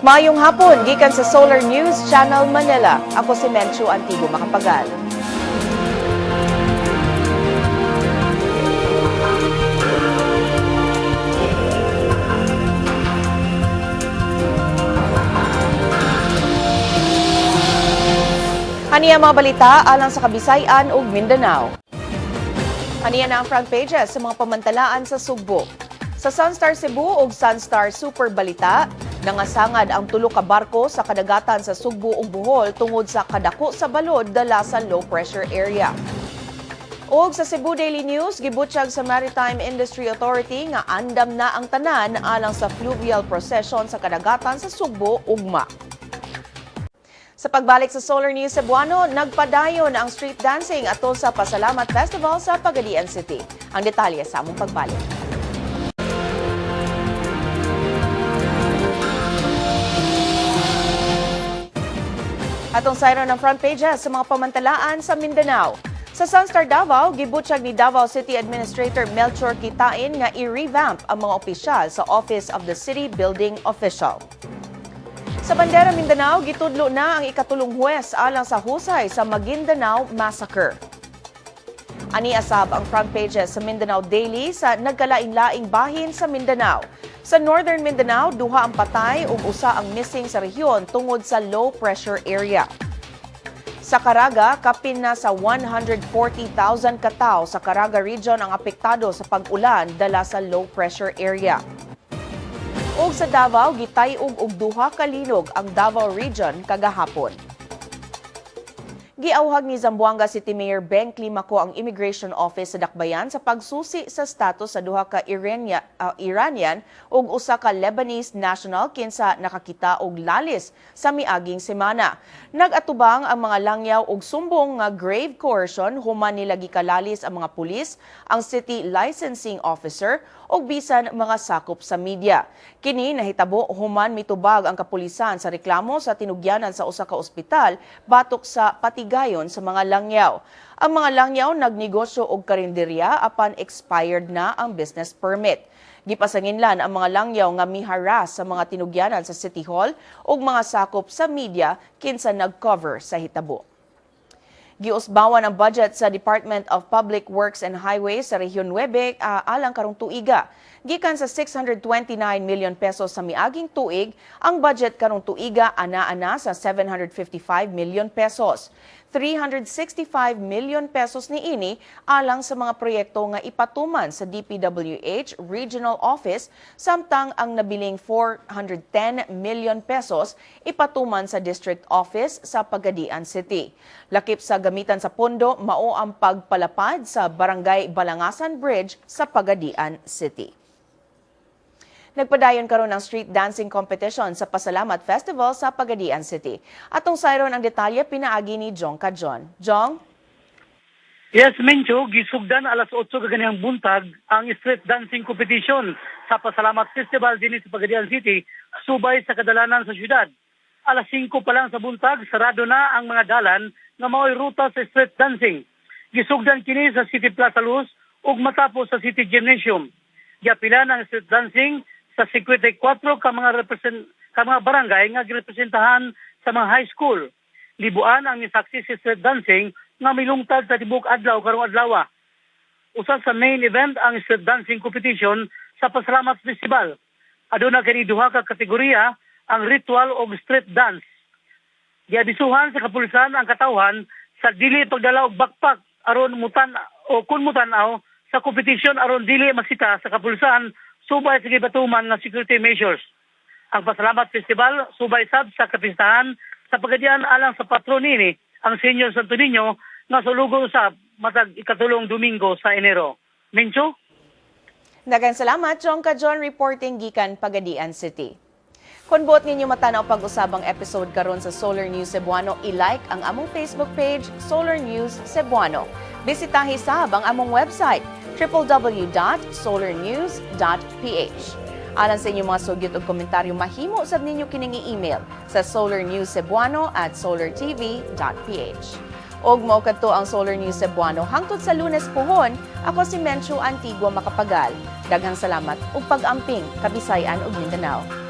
Maayong hapon gikan sa Solar News Channel Manila. Ako si Menchu Antigo Makapagal. Aniya mga balita alang sa Kabisayan ug Mindanao. Aniya na ang front pages sa mga pamantalaan sa Sugbo. Sa Sunstar Cebu ug Sunstar Super Balita, nangasangad ang tulo ka barko sa kadagatan sa Sugbo ug Bohol tungod sa kadako sa balod dala sa low pressure area. Og sa Cebu Daily News, gibutyag sa Maritime Industry Authority nga andam na ang tanan alang sa fluvial procession sa kadagatan sa Sugbo ugma. Sa pagbalik sa Solar News Cebuano, nagpadayon ang street dancing atol sa Pasalamat Festival sa Pagadian City. Ang detalye sa among pagbalik. Atong sayro ng front pages sa mga pamantalaan sa Mindanao. Sa Sunstar Davao, gibutyag ni Davao City Administrator Melchor Kitain nga i-revamp ang mga opisyal sa Office of the City Building Official. Sa Bandera Mindanao, gitudlo na ang ikatulong huwes alang sa husay sa Maguindanao Massacre. Ani asab ang front pages sa Mindanao Daily sa nagkalain-laing bahin sa Mindanao. Sa Northern Mindanao, duha ang patay ug usa ang missing sa rehiyon tungod sa low pressure area. Sa Caraga, kapin na sa 140,000 katao sa Caraga region ang apektado sa pag-ulan dala sa low pressure area. Ug sa Davao, gitay-og og duha ka linog ang Davao region kagahapon. Giauhag ni Zamboanga City Mayor Beng Climaco ang Immigration Office sa Dakbayan sa pagsusi sa status sa duha ka Iranian ug usa ka Lebanese national kinsa nakakita og lalis sa miaging semana. Nag-atubang ang mga langyaw og sumbong nga grave coercion human nila gikalalis ang mga pulis, ang city licensing officer ug bisan mga sakop sa media. Kini nahitabo human mitubag ang kapulisan sa reklamo sa tinugyanan sa usa ka ospital batok sa patigayon sa mga langyaw. Ang mga langyaw nagnegosyo og karinderya apan expired na ang business permit. Gipasanginlan ang mga langyaw nga miharas sa mga tinugyanan sa City Hall ug mga sakop sa media kinsa nag-cover sa hitabo. Giusbawan ang budget sa Department of Public Works and Highways sa Rehiyon 9 alang karong tuiga. Gikan sa 629 million pesos sa miaging tuig, ang budget karong tuiga ana-ana sa 755 million pesos. 365 million pesos niini alang sa mga proyekto nga ipatuman sa DPWH Regional Office, samtang ang nabiling 410 million pesos ipatuman sa District Office sa Pagadian City. Lakip sa gamitan sa pondo mao ang pagpalapad sa Barangay Balangasan Bridge sa Pagadian City. Nagpadayon karon ang street dancing competition sa Pasalamat Festival sa Pagadian City. Atong sayron ang detalye pinaagi ni Jong Kajon. Jong? Yes, Mencho, gisugdan alas 8 kaganihang buntag ang street dancing competition sa Pasalamat Festival dinhi sa Pagadian City, subay sa kadalanan sa syudad. Alas 5 pa lang sa buntag, sarado na ang mga dalan nga mao'y ruta sa street dancing. Gisugdan kini sa City Plaza Luz ug matapos sa City Gymnasium. Giapilan ang street dancing sa 54 ka mga barangay nga girepresentahan sa mga high school. Libuan ang misaksi sa street dancing nga milungtad sa tibuok adlaw karong adlawa. Usa sa main event ang street dancing competition sa Pasalamat Festival. Aduna kini duha ka kategorya, ang ritual og street dance. Giabisuhan sa kapulisan ang katawhan sa dili pagdala og backpack aron mutan o kun mutan-aw sa competition aron dili masita sa kapulisan subay sa gibatuman nga security measures. Ang Pasalamat Festival subay sab sa kapistahan sa Pagadian alang sa patron nini ang Senior Santo Niño nga sulugon usab matag ikatulong Domingo sa Enero. Mencho? Daghang salamat, Jong Kajon, reporting gikan Pagadian City. Kung buot ninyo matanaw pag-usabang episode karon sa Solar News Cebuano, i-like ang among Facebook page, Solar News Cebuano. Bisitahi sab ang among website, www.solarnews.ph. Alang sa inyong mga sugyot o komentaryo, mahimo sab ninyo kining i-email sa solarnewscebuano@solartv.ph. Og mao kadto ang Solar News Cebuano hangtod sa Lunes puhon. Ako si Menchu Antigua Makapagal. Daghang salamat ug pag-amping Kabisayan ug Mindanao.